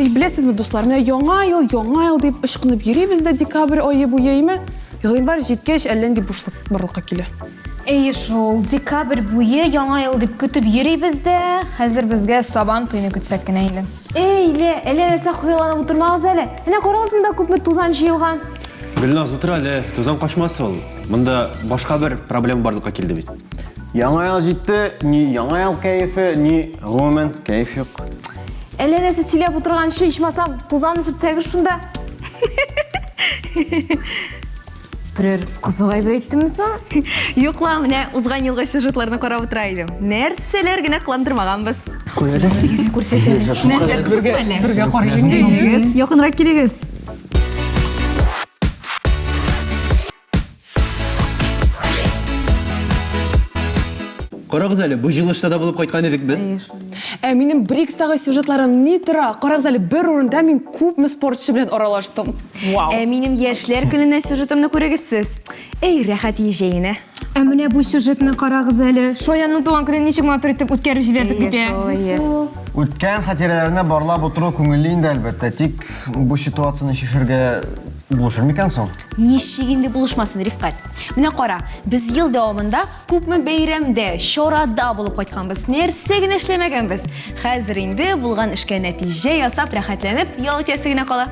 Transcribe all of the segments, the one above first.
Эй, беләсезме, дуслар, менә яңа ел, яңа ел дип ычкынып йөрибез дә декабрь ае буе, әйме? Гыйнвар җиткәч, әллә нинди бушлык барлыкка килә. Әйе шул, декабрь буе яңа ел дип көтеп йөрибез дә, хәзер безгә сабан туйны көтсәк кенә инде. Эй, ле, әллә нәрсә хыялланып утырмагыз әле. Әнә карагыз монда күпме тузан җыелган. Гөлназ, утыр әле, тузан качмас ул. Монда башка бер проблема барлыкка килде бит. Яңа ел җитте, ни яңа ел кәефе, ни гомумән кәеф юк. Әллә нәрсә сөйләп утырганчы, ичмасам, тузанны сөртсәгез шунда. Берәр кызык әйбер әйттемме соң? Юк ла, менә узган елгы сюжетларны карап утыра идем. Нәрсәләр генә кыландырмаганбыз. Кой әле. Нәрсә кызыкмы әллә? Бергә карыйк инде. Килегез, якынрак килегез. Карагыз әле, бу җыелышта да булып кайткан идек без. Ә минем БРИКСтагы сюжетларым ни тора? Карагыз әле, бер урында мин күпме спортчы белән аралаштым. Вау! Ә минем яшьләр көненә сюжетымны күрегез сез. Эй, рәхәт җәенә. Ә менә бу сюжетны карагыз әле. Шаянның туган көнен ничек матур итеп үткәреп җибәрдек бит, ә. Үткән хатирәләрне барлап утыру күңелле инде, әлбәттә. Тик бу ситуацияне чишәргә булышыр микән соң? Ничек инде булышмасын, Рифкать? Менә кара, без ел дәвамында күпме бәйрәмдә, чарада булып кайтканбыз, нәрсә генә эшләмәгәнбез. Хәзер инде булган эшкә нәтиҗә ясап, рәхәтләнеп ял итәсе генә кала.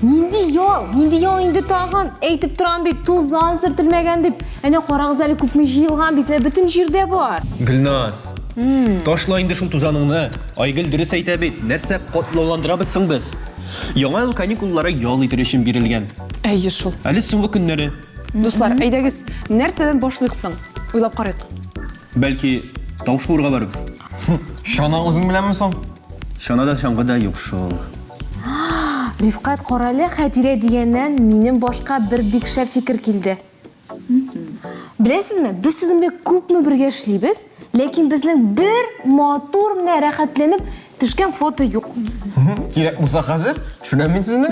Нинди ял? Нинди ял инде тагын? Әйтеп торам бит, тузан сөртелмәгән дип. Әнә карагыз әле күпме җыелган бит, менә бөтен җирдә бар. Гөлназ, ташла инде шул тузаныңны. Айгөл дөрес әйтә бит, нәрсә катлауландырабыз соң без? Яңа ел каникуллары ял итер өчен бирелгән. Әйе шул. Әле соңгы көннәре. Дуслар, әйдәгез, нәрсәдән башлыйк соң? Уйлап карыйк. Бәлки, тау шуырга барырбыз? Чана үзең беләнме соң? Чана да, чаңгы да юк шул. Рифкать, карале, хәтирә дигәннән минем башка бер бик шәп фикер килде. Беләсезме, без сезнең белән күпме бергә эшлибез, ләкин безнең бер матур менә рәхәтләнеп төшкән фото юк. Кирәк булса хәзер, төшерәм мин сезне.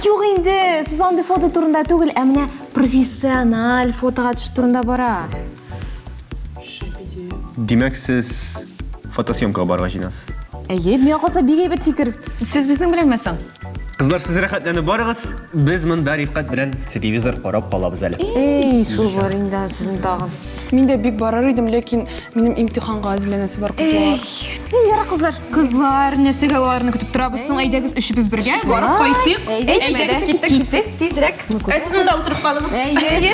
Юк инде, сүз андый фото турында түгел, ә менә профессиональ фотога төшү турында бара. Димәк, сез фотосъемкага барырга җыенасыз? Әйе, миңа калса бик әйбәт фикер. Сез безнең беләнме соң? Кызлар, сез рәхәтләнеп барыгыз, без монда Рифкать белән телевизор карап калабыз әле. Эй, шул бар инде сезнең тагын. Мин дә бик барыр идем, ләкин минем имтиханга әзерләнәсе бар, кызлар. Эй, яра кызлар. Кызлар, нәрсәгә аларны көтеп торабыз соң? Әйдәгез, өчебез бергә барып кайтыйк. Әйдәгез, киттек, киттек, тизрәк. Ә сез монда утырып калыгыз. Әйе.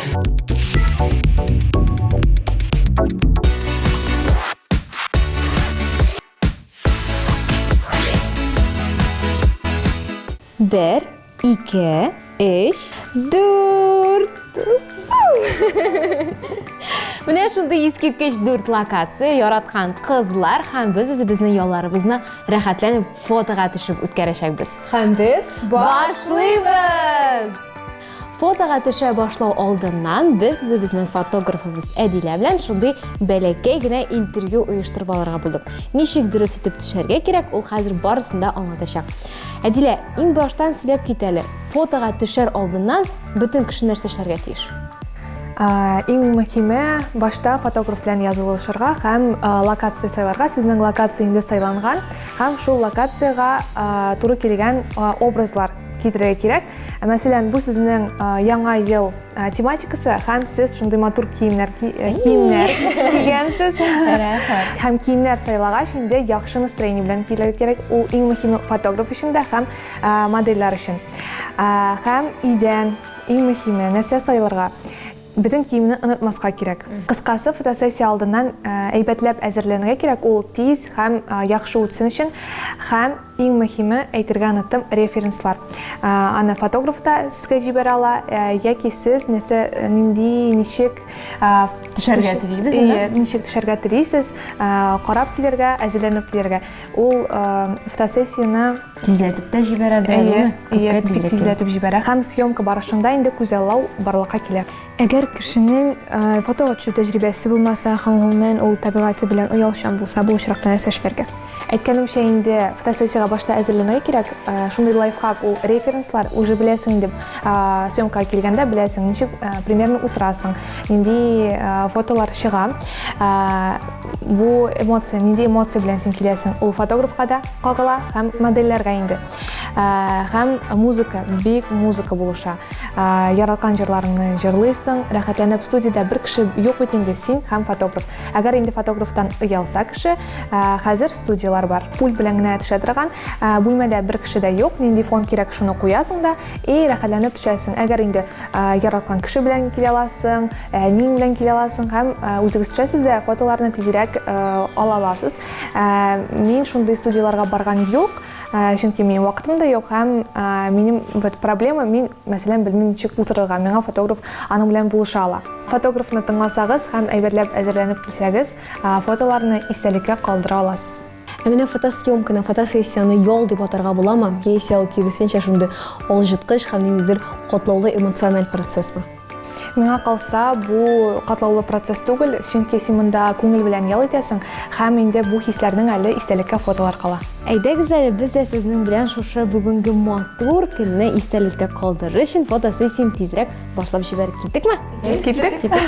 Бер, ике, өч, дүрт. Менә шундый искиткеч дүрт локация яраткан кызлар һәм без үзебезнең ялларыбызны рәхәтләнеп фотога төшеп үткәрәчәкбез. Һәм без башлыйбыз! Фотога төшә башлау алдыннан без үзебезнең фотографыбыз Әдилә белән шундый бәләкәй генә интервью оештырып алырга булдык. Ничек дөрес итеп төшәргә кирәк, ул хәзер барысын да аңлатачак. Әдилә, иң баштан сөйләп кит әле, фотога төшәр алдыннан бөтен кеше нәрсә эшләргә тиеш? Иң мөһиме, башта фотограф белән язылышырга һәм локация сайларга. Сезнең локация инде сайланган һәм шул локациягә туры килгән образлар китерергә кирәк. Мәсәлән, бу сезнең яңа ел тематикасы һәм сез шундый матур киемнәр киемнәр кигәнсез. Рәхәт. Һәм киемнәр сайлагач, инде яхшы настроение белән килергә кирәк. Ул иң мөһиме фотограф өчен дә һәм модельләр өчен. Һәм идән, иң мөһиме, нәрсә сайларга? Бөтен киемне онытмаска кирәк. Кыскасы, фотосессия алдыннан әйбәтләп әзерләнергә кирәк, ул тиз һәм яхшы үтсен өчен. Һәм Иң мөһиме, әйтергә оныттым, референслар. Аны фотограф та сезгә җибәрә ала, яки сез нәрсә, нинди, ничек төшәргә телибез, әйе, ничек төшәргә телисез, карап килергә, әзерләнеп килергә. Ул фотосессияне тизләтеп тә җибәрә дә, әйе, әйе, тизләтеп җибәрә. Һәм съемка барышында инде күзаллау барлыкка килә. Әгәр кешенең фотога төшү тәҗрибәсе булмаса һәм гомумән ул табигате белән оялчан булса, бу очракта нәрсә эшләргә? Әйткәнемчә инде, фотосессиягә башта әзерләнергә кирәк. Шундый лайфхак ул референслар, уже беләсең инде, съемкага килгәндә беләсең, ничек примерно утырасың, нинди фотолар чыга. Бу эмоция, нинди эмоция белән син киләсең, ул фотографка да кагыла һәм модельләргә инде. Һәм музыка, бик музыка булыша. Яраткан җырларыңны җырлыйсың, рәхәтләнеп студиядә бер кеше юк бит инде, син һәм фотограф. Әгәр инде фотографтан оялса кеше, хәзер студияләр бар. Пульт белән генә төшә торган, бүлмәдә бер кеше дә юк, нинди фон кирәк, шуны куясың да и рәхәтләнеп төшәсең. Әгәр инде яраткан кеше белән килә аласың, әниең белән килә аласың һәм үзегез төшәсез дә фотоларны тизрәк ала аласыз. Мин шундый студияләргә барган юк. Чөнки минем вакытым да юк һәм минем вот проблема, мин, мәсәлән, белмим ничек утырырга, миңа фотограф аның белән булыша ала. Фотографны тыңласагыз һәм әйбәтләп әзерләнеп килсәгез, фотоларны истәлеккә калдыра аласыз. Ә менә фотосъемканы, фотосессияне ял дип атарга буламы? Яисә ул киресенчә шундый алҗыткыч һәм ниндидер катлаулы эмоциональ процессмы? Миңа калса, бу катлаулы процесс түгел, чөнки син монда күңел белән ял итәсең һәм инде бу хисләрнең әле истәлеккә фотолар кала. Әйдәгез әле, без дә сезнең белән шушы бүгенге матур көнне истәлектә калдырыр өчен фотосессияне тизрәк башлап җибәрик. Киттекме? Киттек. Киттек.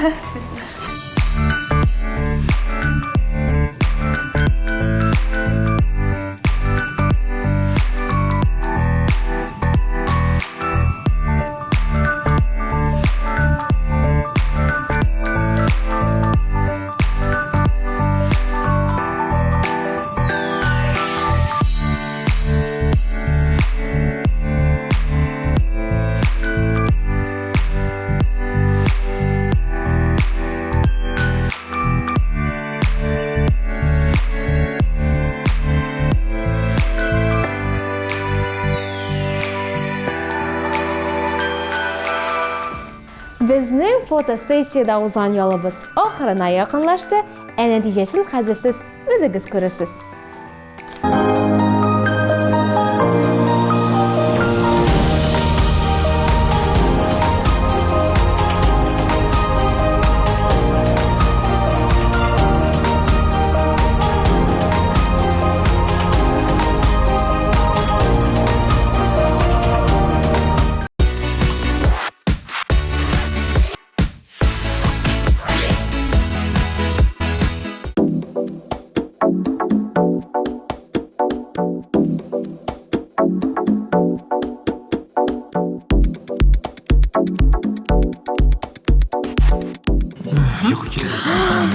Безнең фотосессиядә узган ялыбыз ахырына якынлашты, ә нәтиҗәсен хәзер сез үзегез күрерсез.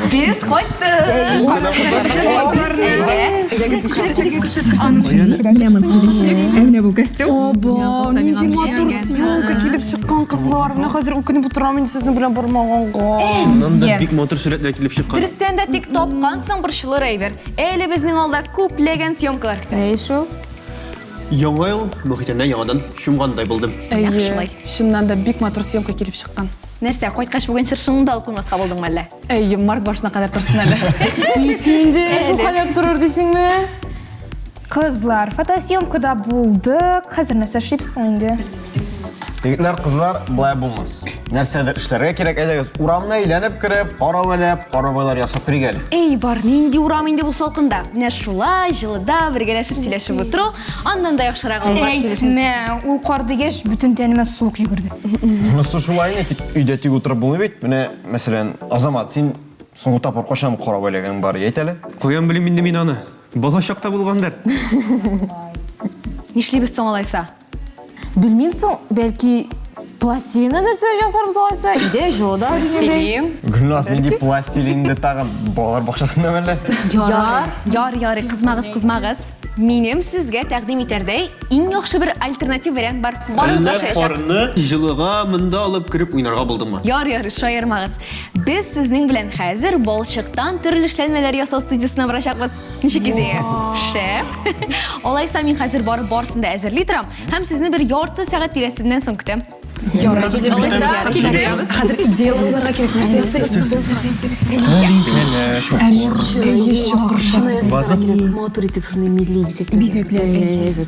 Без кайттык. Менә бу костюм. Оба, нинди матур съемка килеп чыккан кызлар. Менә хәзер үкенеп утырам инде сезнең белән бармаганга. Чыннан да бик матур сурәтләр килеп чыккан. Дөрестән дә тик тапкансың борчылыр әйбер. Әле безнең алда күпләгән съемкалар көтә. Әй шул. Яңа ел мохитенә яңадан чумгандай булдым. Әйе, чыннан да бик матур съемка килеп чыккан. Нәрсә, кайткач бүген чыршыңны да алып куймаска булдыңмы әллә? Әйе, март башына кадәр торсын әле. Кит инде, шул кадәр торыр дисеңме? Кызлар, фотосъемкада булдык. Хәзер нәрсә эшлибез соң инде? Егетләр, кызлар, болай булмас. Нәрсәдер эшләргә кирәк, әйдәгез, урамны әйләнеп кереп, кар әвәләп, кар бабайлар ясап керик әле. Эй, бар, нинди урам инде бу салкында? Менә шулай җылыда бергәләшеп сөйләшеп утыру, аннан да яхшырак булмас. Әйтмә, ул кар дигәч, бөтен тәнемә суык йөгерде. Монысы шулай инде, тик өйдә тик утырып булмый бит. Менә, мәсәлән, Азамат, син соңгы тапкыр кайчан кар әвәләгәнең бар, әйт әле. Каян белим инде мин аны? Бала чакта булгандыр. Нишлибез соң алайса? Белмим соң, бәлки... Пластилиннан нәрсәләр ясарбыз алайса? Өйдә җылыда дигәндәй. Гөлназ, нинди пластилин инде тагын балалар бакчасында мәллә? Яр, яр, ярый, кызмагыз, кызмагыз. Минем сезгә тәкъдим итәрдәй иң яхшы бер альтернатив вариант бар. Барыгызга Әллә ошаячак. карны җылыга монда алып кереп уйнарга булдыңмы? Яр, ярый, шаярмагыз. Без сезнең белән хәзер балчыктан төрле эшләнмәләр ясау студиясенә барачакбыз. Ничек идея? Шәп. Алайса мин хәзер барып барысын да әзерли торам һәм сезне бер ярты сәгать тирәсеннән соң көтәм. Алайса, киттек. Хәзер идеялар уйларга кирәк. Нәрсә ясыйбыз? Нәрсә ясыйбыз? Әйе, чокыр. Матур итеп шундый милли бизәкләр. Бизәкләр, Әйе,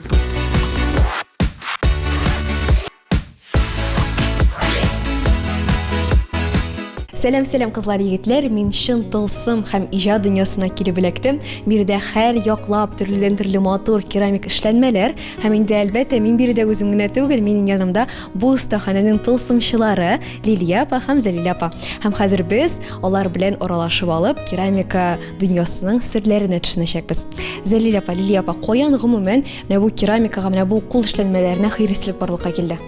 Сәлам, сәлам, кызлар, егетләр. Мин чын тылсым һәм иҗат дөньясына килеп эләктем. Биредә һәр яклап төрледән-төрле матур керамик эшләнмәләр. Һәм инде, әлбәттә, мин биредә үзем генә түгел, минем янымда бу остаханәнең тылсымчылары Лилия апа һәм Зәлилә апа. Һәм хәзер без алар белән аралашып алып, керамика дөньясының серләренә төшенәчәкбез. Зәлилә апа, Лилия апа, каян гомумән менә бу керамикага, менә бу кул эшләнмәләренә хирыслек барлыкка килде?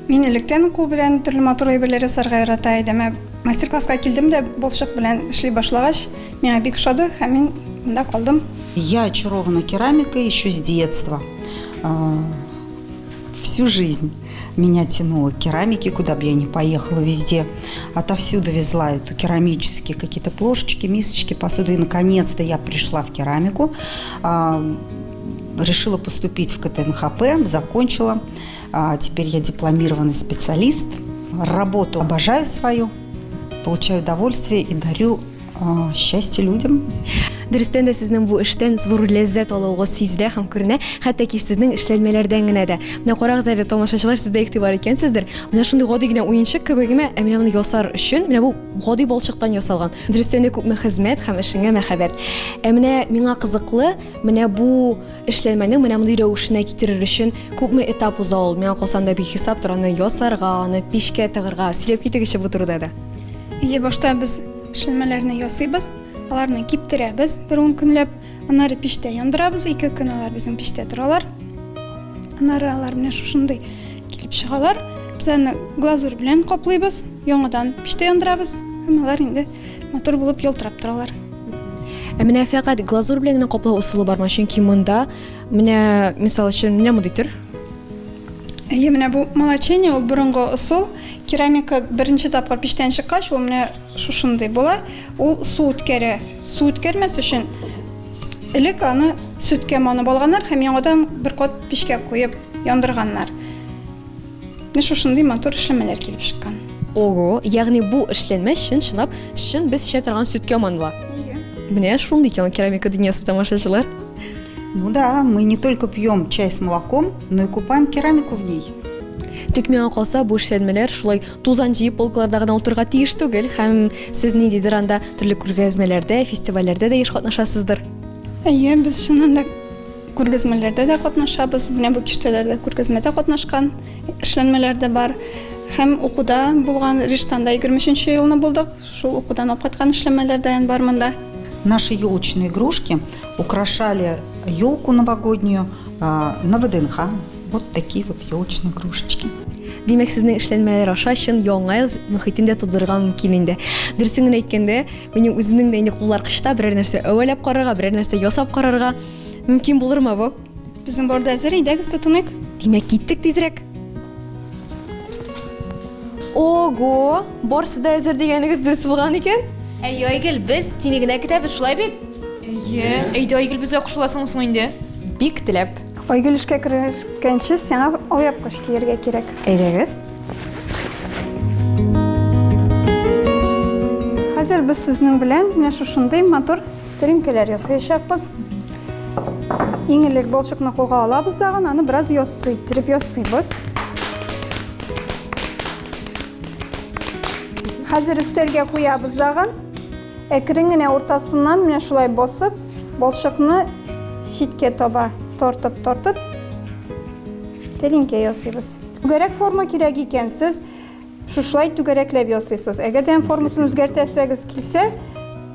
Мин электән кул белән төрле матур әйберләр ясарга ярата идем. Ә мастер-класска килдем дә, балчык белән эшли башлагач, миңа бик ошады һәм мин монда калдым. Я очарована керамикой еще с детства. Всю жизнь меня тянуло к керамике, куда бы я ни поехала, везде. Отовсюду везла эту керамические какие-то плошечки, мисочки, посуду. И, наконец-то, я пришла в керамику. Решила поступить в КТНХП, закончила. Теперь я дипломированный специалист. Работу обожаю свою, получаю удовольствие и дарю счастье людям. Дөрестән дә сезнең бу эштән зур ләззәт алуыгыз сизелә һәм күренә, хәтта ки сезнең эшләнмәләрдән генә дә. Менә карагыз әле, тамашачылар, сез дә игътибар иткәнсездер. Менә шундый гади генә уенчык кебек генә, ә менә моны ясар өчен, менә бу гади балчыктан ясалган. Дөрестән дә күпме хезмәт һәм эшеңә мәхәббәт. Ә менә миңа кызыклы, менә бу эшләнмәнең менә мондый рәвешенә китерер өчен күпме этап уза ул? Миңа калса анда бихисаптыр, аны ясарга, аны пичкә тыгырга. Сөйләп китегезче бу турыда да. Әйе, башта без эшләнмәләрне ясыйбыз, аларны киптерәбез бер ун көнләп, аннары пичтә яндырабыз, ике көн алар безнең пичтә торалар. Аннары алар менә шушындый килеп чыгалар. Без аны глазурь белән каплыйбыз, яңадан пичтә яндырабыз һәм алар инде матур булып ялтырап торалар. Ә менә фәкать глазурь белән генә каплау ысулы бармы? Чөнки монда менә, мисал өчен, менә мондый төр. Әйе, менә бу молочение, ул борынгы ысул. Керамика беренче тапкыр пичтән чыккач, ул менә шушындый була. Ул су үткәрә. Су үткәрмәс өчен элек аны сөткә манып алганнар һәм яңадан бер кат пичкә куеп яндырганнар. Менә шушындый матур эшләнмәләр килеп чыккан. Ого, ягъни бу эшләнмә чын-чынлап чын без эчә торган сөткә маныла. Менә шундый икән ул керамика дөньясы, тамашачылар. Ну да, мы не только пьем чай с молоком, но и купаем керамику в ней. Тик миңа калса, бу эшләнмәләр шулай тузан җыеп полкаларда гына утырырга тиеш түгел, һәм сез ниндидер анда төрле күргәзмәләрдә, фестивальләрдә дә еш катнашасыздыр. Әйе, без чыннан да күргәзмәләрдә дә катнашабыз. Менә бу киштәләрдә күргәзмәдә катнашкан эшләнмәләр дә бар. Һәм укуда булган Риштанда 23 елны булдык. Шул укудан алып кайткан эшләнмәләр дә бар монда. Наши елочные игрушки украшали елку новогоднюю на ВДНХ. Вот такие вот елочные игрушечки. Димәк, сезнең эшләнмәләр аша чын яңа ел мөхитен дә тудырырга мөмкин инде. Дөресен генә әйткәндә, минем үземнең дә инде куллар кышта берәр нәрсә әвәләп карарга, берәр нәрсә ясап карарга мөмкин булырмы бу? Безнең бар да әзер, әйдәгез тотыныйк. Димәк, киттек тизрәк. Ого, барсы да әзер дигәнегез дөрес булган икән. Әйе, Айгөл, без сине генә көтәбез, шулай бит? Әйе. Әйдә, Айгөл, безгә кушыласыңмы соң инде? Бик теләп. Айгөл, эшкә керешкәнче сиңа алъяпкыч кияргә кирәк. Әйдәгез. Хәзер без сезнең белән менә шушындый матур тәлинкәләр ясаячакбыз. Иң элек балчыкны кулга алабыз дагын, аны бераз яссы иттереп ясыйбыз. Хәзер өстәлгә куябыз дагын. Әкрен генә уртасыннан менә шулай басып, балчыкны читкә таба тартып-тартып тәлинкә ясыйбыз. Түгәрәк форма кирәк икән, сез шушылай түгәрәкләп ясыйсыз. Әгәр дә формасын үзгәртәсегез килсә,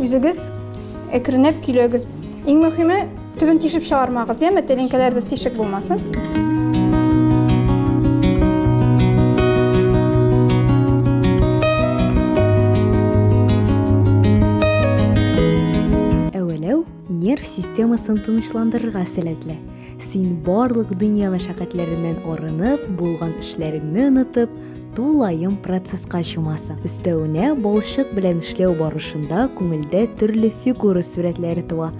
үзегез әкренләп көйләгез. Иң мөһиме, төбен тишеп чыгармагыз, яме, тәлинкәләребез тишек булмасын. нерв системасын тынычландырырга сәләтле. Син барлык дөнья мәшәкатьләреннән арынып, булган эшләреңне онытып, тулаем процесска чумасың. Өстәвенә, балчык белән эшләү барышында күңелдә төрле фигура сурәтләре туа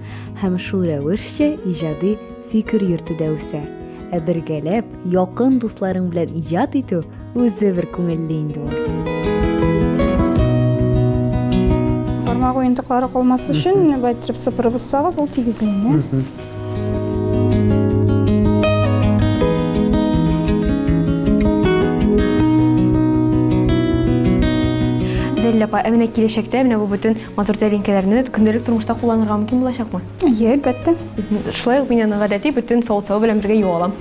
һәм шул рәвешчә иҗади фикер йөртү дә үсә. Ә бергәләп, якын дусларың белән иҗат итү үзе бер күңелле инде ул. Бармак уентыклары калмас өчен, менә болай иттереп сыпырып узсагыз, ул тигезләнә. Зәлилә апа, ә менә киләчәктә менә бу бөтен матур тәлинкәләрне көндәлек тормышта кулланырга мөмкин булачакмы? Әйе, әлбәттә. Шулай ук мин аны гадәти бөтен савыт-саба белән бергә юа алам.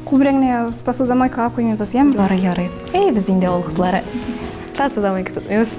Кул белән генә ябабыз, посудомойкага куймыйбыз, яме? Ярый, ярый. Әй, без инде авыл кызлары. Посудомойка тотмыйбыз.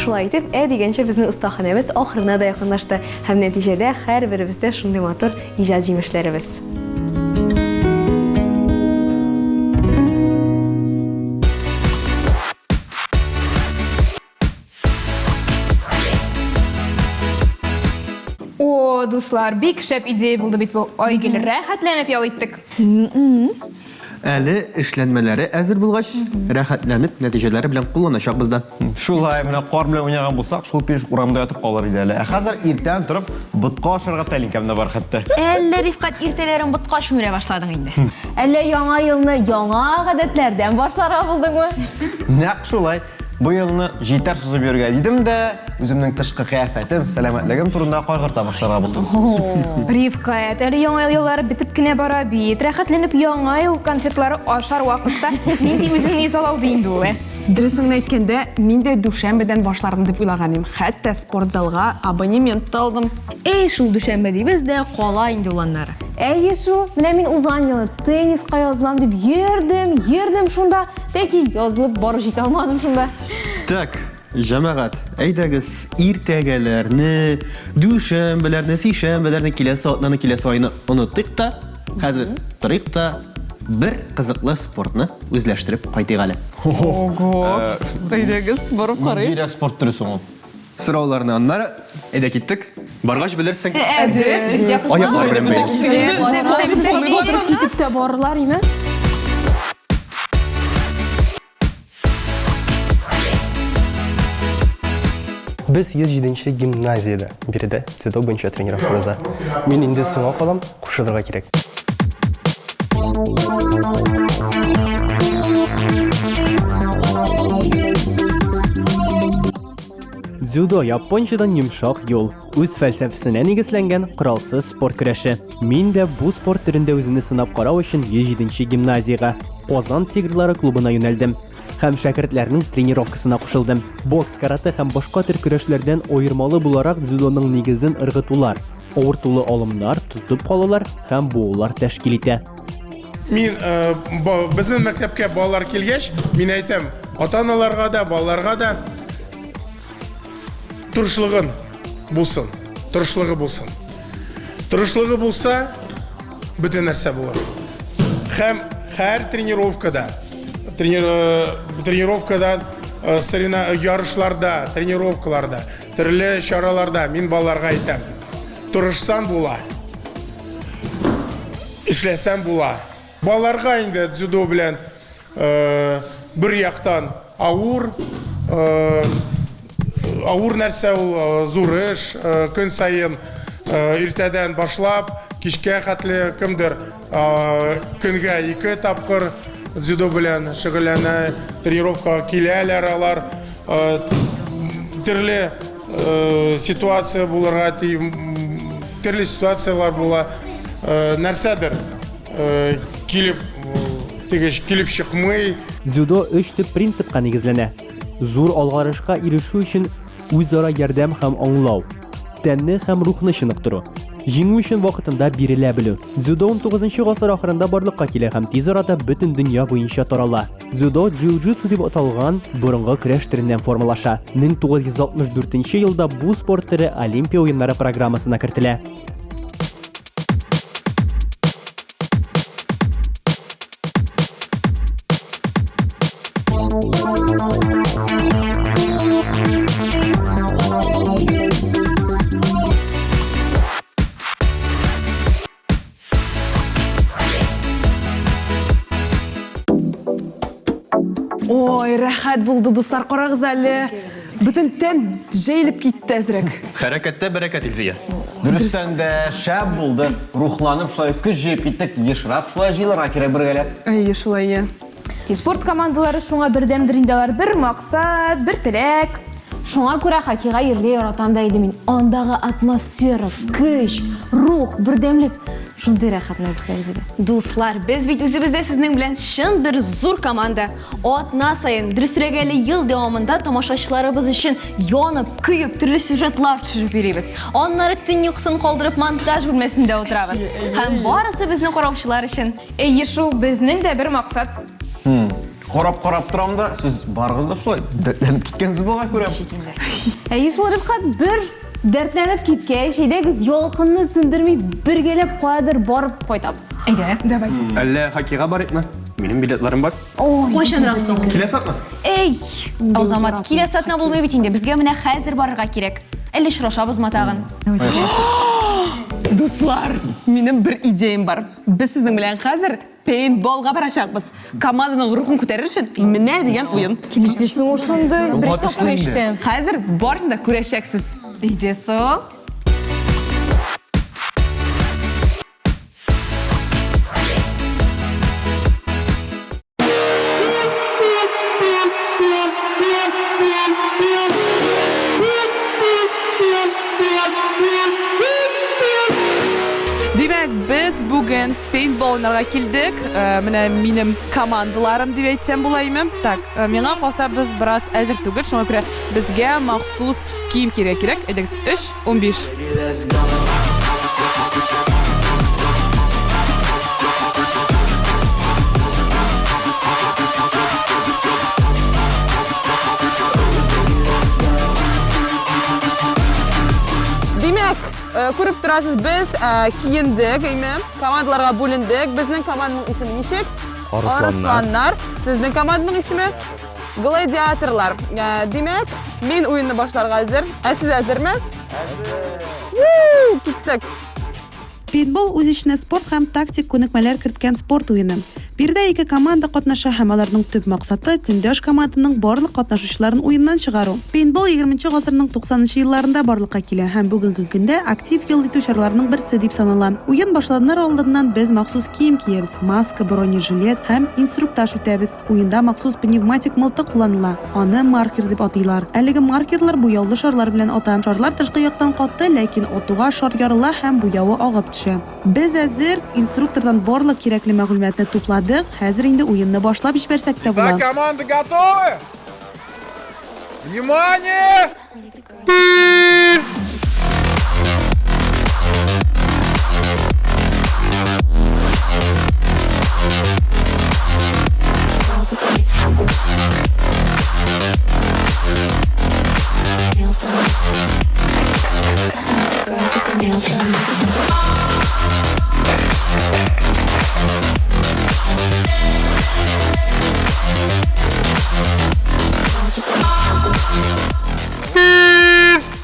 Шулай итеп, ә дигәнчә безнең остаханәбез ахырына да якынлашты һәм нәтиҗәдә һәрберебездә шундый матур иҗат җимешләребез. О, дуслар, бик шәп идея булды бит бу. Айгөл, рәхәтләнеп ял иттек. Әле эшләнмәләре әзер булгач, рәхәтләнеп нәтиҗәләре белән кулланачакбыз да. Шулай, менә кар белән уйнаган булсак, шул килеш урамда ятып калыр иде әле. Ә хәзер иртән торып ботка ашарга тәлинкәм дә бар хәтта. Әллә, Рифкать, иртәләрен ботка чүмерә башладың инде? Әллә яңа елны яңа гадәтләрдән башларга булдыңмы? Нәкъ шулай. Бу елны җитәр сузып йөрергә дидем дә, үземнең тышкы кыяфәтем, сәламәтлегем турында кайгырта башларга булдым. Рифкать, әле яңа ел еллары бетеп кенә бара бит. Рәхәтләнеп яңа ел конфетлары ашар вакытта нинди үзеңне изалау ди инде ул, ә? Дөресен генә әйткәндә, мин дә дүшәмбедән башлармын дип уйлаган идем. Хәтта спортзалга абонемент та алдым. Эй, шул дүшәмбе дибез дә, кала инде ул аннары. Әйе шул, менә мин узган елны тенниска язылам дип йөрдем, йөрдем шунда, тәки язылып барып җитә алмадым шунда. Так, җәмәгать, әйдәгез, иртәгәләрне, дүшәмбеләрне, сишәмбеләрне, киләсе атнаны, киләсе айны онытыйк та, хәзер торыйк та, бер кызыклы спортны үзләштереп кайтыйк әле. Ого! Әйдәгез, барып карыйк. Ниндирәк спорт төре соң ул? Сорауларны аннары. Әйдә киттек. Баргач белерсең. Ә, дөрес, өстә Аяклар белән бәйле. Китеп тә барырлар име? Без 107 нче гимназиядә, биредә дзюдо буенча тренировка уза. Мин инде соңга калам, кушылырга кирәк. Дзюдо япончадан йомшак юл, үз фәлсәфәсенә нигезләнгән коралсыз спорт көрәше. Мин дә бу спорт төрендә үземне сынап карау өчен 107 нче гимназиягә, Казан тигрлары клубына юнәлдем һәм шәкертләрнең тренировкасына кушылдым. Бокс, каратэ һәм башка төр көрәшләрдән аермалы буларак дзюдоның нигезен ыргытулар, авыртулы алымнар, тотып калулар һәм буулар тәшкил итә. Мин э, безнең мәктәпкә балалар килгәч, мин әйтәм, ата-аналарга да, балаларга да тырышлыгын булсын, тырышлыгы булсын. Тырышлыгы булса, бөтен нәрсә булыр. Һәм һәр тренировкада, тренер, э, тренировкада, э, соревна, ярышларда, тренировкаларда, төрле чараларда мин балаларга әйтәм, тырышсаң була. Эшләсәм була. Балаларга инде дзюдо белән бер яктан авыр, авыр нәрсә ул, зур эш, көн саен иртәдән башлап, кичкә хәтле кемдер көнгә ике тапкыр дзюдо белән шөгыльләнә, тренировкага киләләр алар. Төрле ситуация булырга төрле ситуацияләр була. Нәрсәдер килеп теге килеп чыкмый. Дзюдо өч төп принципка нигезләнә. Зур алгарышка ирешү өчен Үзара ярдәм һәм аңлау. Тәнне һәм рухны чыныктыру. Җиңү өчен вакытында бирелә белү. Дзюдо 19 гасыр ахырында барлыкка килә һәм тиз арада бөтен дөнья буенча тарала. Дзюдо джиу-джитсу дип аталган борынгы көрәш төреннән формалаша. 1964 елда бу спорт төре Олимпия уеннары программасына кертелә. Ой, рәхәт булды, дуслар, карагыз әле. Бөтен тән җәелеп китте әзрәк. Хәрәкәттә бәрәкәт, Илзия. Дөрестән дә шәп булды. Рухланып шулай көч җыеп киттек. Ешрак шулай җыелырга кирәк бергәләп. Әйе, шулай, иә. Спорт командалары шуңа бердәмдер инде алар. Бер максат, бер теләк. Шуңа күрә хоккейга йөрергә яратам да иде мин. Андагы атмосфера, көч, рух, бердәмлек шундый рәхәт нәрсә иде. Дуслар, без бит үзебез дә сезнең белән чын бер зур команда. Атна саен, дөресрәге әле ел дәвамында тамашачыларыбыз өчен янып, көеп төрле сюжетлар төшереп йөрибез. Аннары төн йокысын калдырып монтаж бүлмәсендә утырабыз. Һәм барысы безне караучылар өчен. Әйе шул, безнең дә бер максат. Карап-карап торам да, сез барыгыз да шулай дәртләнеп киткәнсез бугай күрәм. Әйе шул, Рифкать, бер дәртләнеп киткәч, әйдәгез ялкынны сүндерми бергәләп каядыр барып кайтабыз. Әйдә, давай. Әллә хоккейга барыйкмы? Минем билетларым бар. Кайчанрак соң? Киләсе атна. Эй, Азамат, киләсе атна булмый бит инде. Безгә менә хәзер барырга кирәк. Әллә очрашабызмы тагын? Дуслар, минем бер идеям бар. Без сезнең белән хәзер пейнтболга барачакбыз. Команданың рухын күтәрер өчен менә дигән уен. Килешәсең ул шундый. Беренче тапкыр ишетәм. Хәзер барысын да күрәчәксез. Өйдә соң. Димәк, без бүген пейнтбол уйнарга килдек. Э, менә минем командаларым дип әйтсәм була име. Так, э, миңа калса без бераз әзер түгел, шуңа күрә безгә махсус кием кияргә кирәк. Әйдәгез, 3, 15. Димәк, э, күреп торасыз, без э, киендек, әйме, командаларга бүлендек. Безнең команданың исеме ничек? Арысланнар. Арысланнар. Сезнең команданың исеме? Гладиаторлар. Э, димәк, мин уенны башларга әзер. Ә сез әзерме? Әзер. Киттек. Пейнтбол үз эченә спорт һәм тактик күнекмәләр керткән спорт уены. Биредә ике команда катнаша һәм аларның төп максаты, көндәш команданың барлык катнашучыларын уеннан чыгару. Пейнтбол егерменче гасырның туксанынчы елларында барлыкка килә һәм бүгенге көндә актив ял итү чараларының берсе дип санала. Уен башланыр алдыннан без махсус кием киябез, маска, бронежилет һәм инструктаж үтәбез. Уенда махсус пневматик мылтык кулланыла, аны маркер дип атыйлар. Әлеге маркерлар буяулы шарлар белән ата. Шарлар тышкы яктан каты, ләкин атуга шар ярыла һәм буявы агып төшә. Без әзер, инструктордан барлык кирәкле мәгълүматны тупладык, хәзер инде уенны башлап җибәрсәк тә була. Итак, команды готовы? Внимание!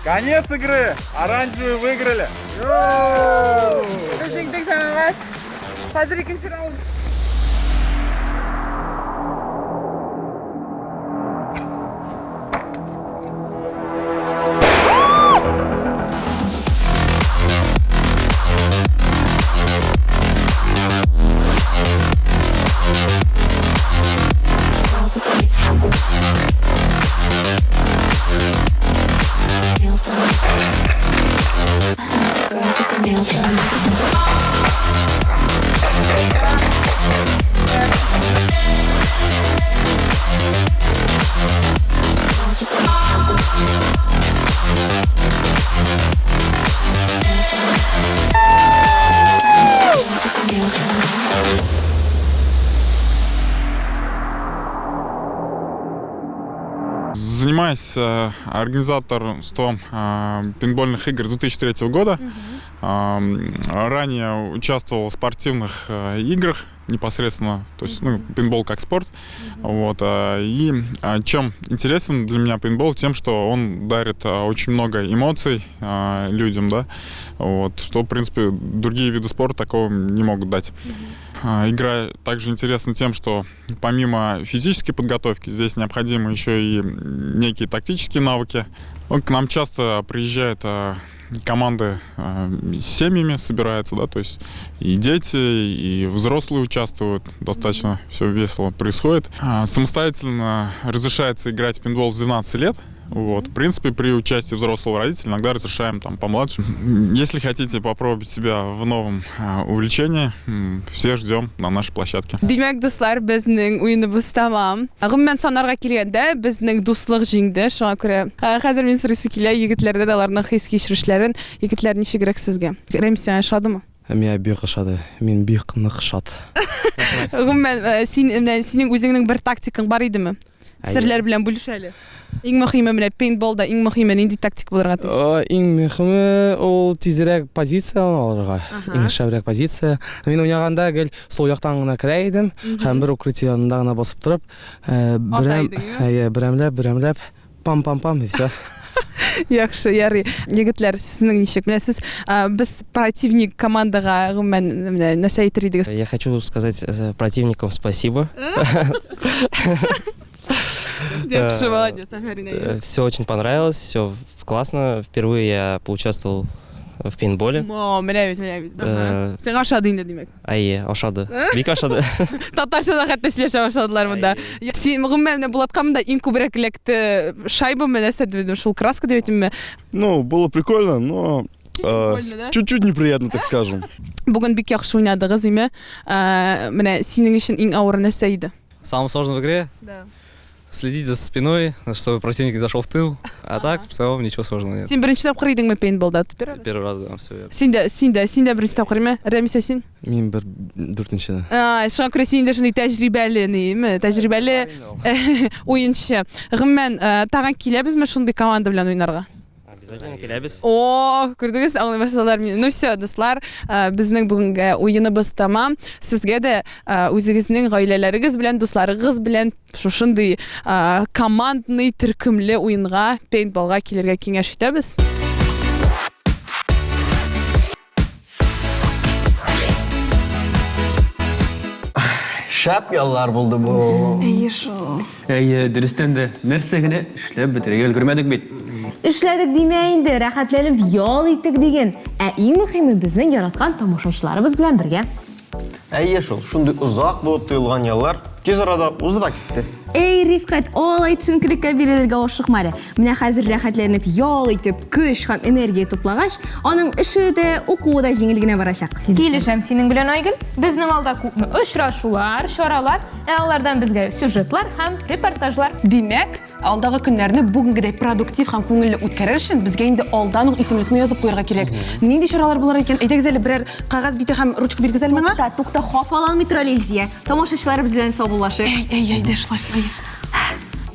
Конец игры! Оранжевые выиграли! Без җиңдек, җәмәгать. Хәзер икенче раунд. Занимаюсь организаторством пейнтбольных игр с 2003 года. Ранее участвовал в спортивных играх непосредственно, то есть, ну, пейнтбол как спорт. Вот, и чем интересен для меня пейнтбол? Тем, что он дарит очень много эмоций людям, да, вот, что, в принципе, другие виды спорта такого не могут дать. Игра также интересна тем, что помимо физической подготовки здесь необходимы еще и некие тактические навыки. К нам часто приезжают команды с семьями, собираются, да, то есть и дети, и взрослые участвуют, достаточно все весело происходит. Самостоятельно разрешается играть в пейнтбол с 12 лет. Вот. В принципе, при участии взрослого родителя иногда разрешаем там помладше. Если хотите попробовать себя в новом увлечении, все ждем на нашей площадке. Димәк, дуслар, безнең уеныбыз тәмам. Гомумән, санарга килгәндә, безнең дуслык җиңде. Шуңа күрә хәзер мин сорыйсы килә егетләрдән аларның хис-кичерешләрен. Егетләр, ничегрәк сезгә? Рәмис, сиңа ошадымы? Миңа бик ошады. Мин бик нык шат. Гомумән, син, менә синең үзеңнең бер тактикаң бар идеме? Серләр белән бүлеш әле. Иң мөһиме менә пейнтболда иң мөһиме нинди тактика булырга тиеш? Иң мөһиме ул тизрәк позиция алырга. Иң шәбрәк позиция. Мин уйнаганда гел сул яктан гына керә идем һәм бер укрытие янында гына басып торып, берәм, әйе, берәмләп, берәмләп, пам-пам-пам и все. Яхшы, ярый. Егетләр, сезнең ничек? Менә сез без противник командага гомумән менә нәрсә әйтер идегез? Я хочу сказать противникам спасибо. Яхшы, молодец, афәрин. Все очень понравилось, все классно. Впервые я поучаствовал в пейнтболе. О, менә бит, менә бит. Сиңа ошады инде, димәк. Әйе, ошады. Бик ошады. Татарча да хәтта сөйләшә башладылар монда. Син гомумән менә Булатка монда иң күбрәк эләкте шайбамы, нәрсә дип, шул краска дип әйтимме? Ну, было прикольно, но чуть-чуть неприятно, так скажем. Бүген бик яхшы уйнадыгыз, име? Менә синең өчен иң авыры нәрсә иде? Самое сложное в игре? Да. Следить за спиной, чтобы противник не зашел в тыл. А так, в целом, ничего сложного нет. Син беренче тапкыр идеңме пейнтболда? Первый раз, да, все верно. Син дә, син дә, син дә беренче тапкыр име? Рәмис, ә син? Мин бер дүртенче. Шуңа күрә син инде шундый тәҗрибәле, ниме, тәҗрибәле уенчы. Гомумән, тагын киләбезме шундый команда белән уйнарга? Обязательно киләбез. О, күрдегез, аңлый башладылар мине. Ну все, дуслар, безнең бүгенге уеныбыз тәмам. Сезгә дә үзегезнең гаиләләрегез белән, дусларыгыз белән шушындый командный төркемле уенга, пейнтболга килергә киңәш итәбез. Шәп яллар булды бу. Әйе шул. Әйе, дөрестән дә, нәрсә генә эшләп бетерергә өлгермәдек бит. Эшләдек димә инде, рәхәтләнеп ял иттек диген. Ә иң мөхиме безнең яраткан тамашачыларыбыз белән бергә. Әйе шул, шундый озак булып тоелган яллар тиз арада узды да китте. Эй, Рифкать, алай төшенкелеккә бирелергә ашыкма әле. Менә хәзер рәхәтләнеп ял итеп, көч һәм энергия туплагач, аның эше дә, укуы да җиңел генә барачак. Килешәм синең белән, Айгөл. Безнең алда күпме очрашулар, чаралар, ә алардан безгә сюжетлар һәм репортажлар. Димәк, Алдагы көннәрне бүгенгедәй продуктив һәм күңелле үткәрер өчен безгә инде алдан ук исемлекне язып куярга кирәк. Нинди чаралар булыр икән? Әйдәгез әле берәр кәгазь бите һәм ручка бирегез әле миңа. Тукта, тукта, хафаланмый тор әле, Илзия. Тамашачыларыбыз белән саубуллашыйк. Әй, әй, әйдә, шулай, шулай.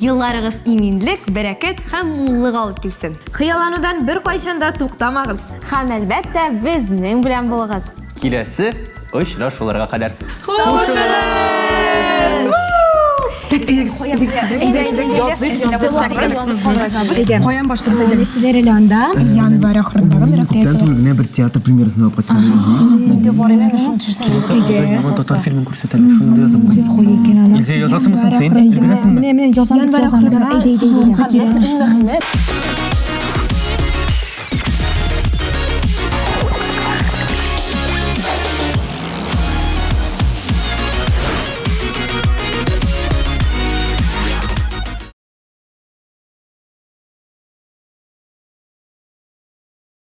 Елларыгыз иминлек, бәрәкәт һәм муллык алып килсен. Хыялланудан беркайчан да туктамагыз. Һәм, әлбәттә, безнең белән булыгыз. Киләсе очрашуларга кадәр. Саубуллашыгыз! Так, әйдәгез, әйдәгез, тизрәк, тизрәк, языйк, языйк. Каян башлыйбыз, әйдә. Нәрсәләр әле анда? Январь ахырындагы мероприятие. Күптән түгел генә бер театр премьерасына барып кайткан идем. Мин дә барыйм әле, шуны төшерсәң. Яңа татар фильмын күрсәтәләр, шуны да язып куй. Илзия, язасыңмы син? Син өлгерәсеңме? Менә, менә язам, Январь язам. ахырында. Әйдә, әйдә, әйдә. Һәм иң мөһиме,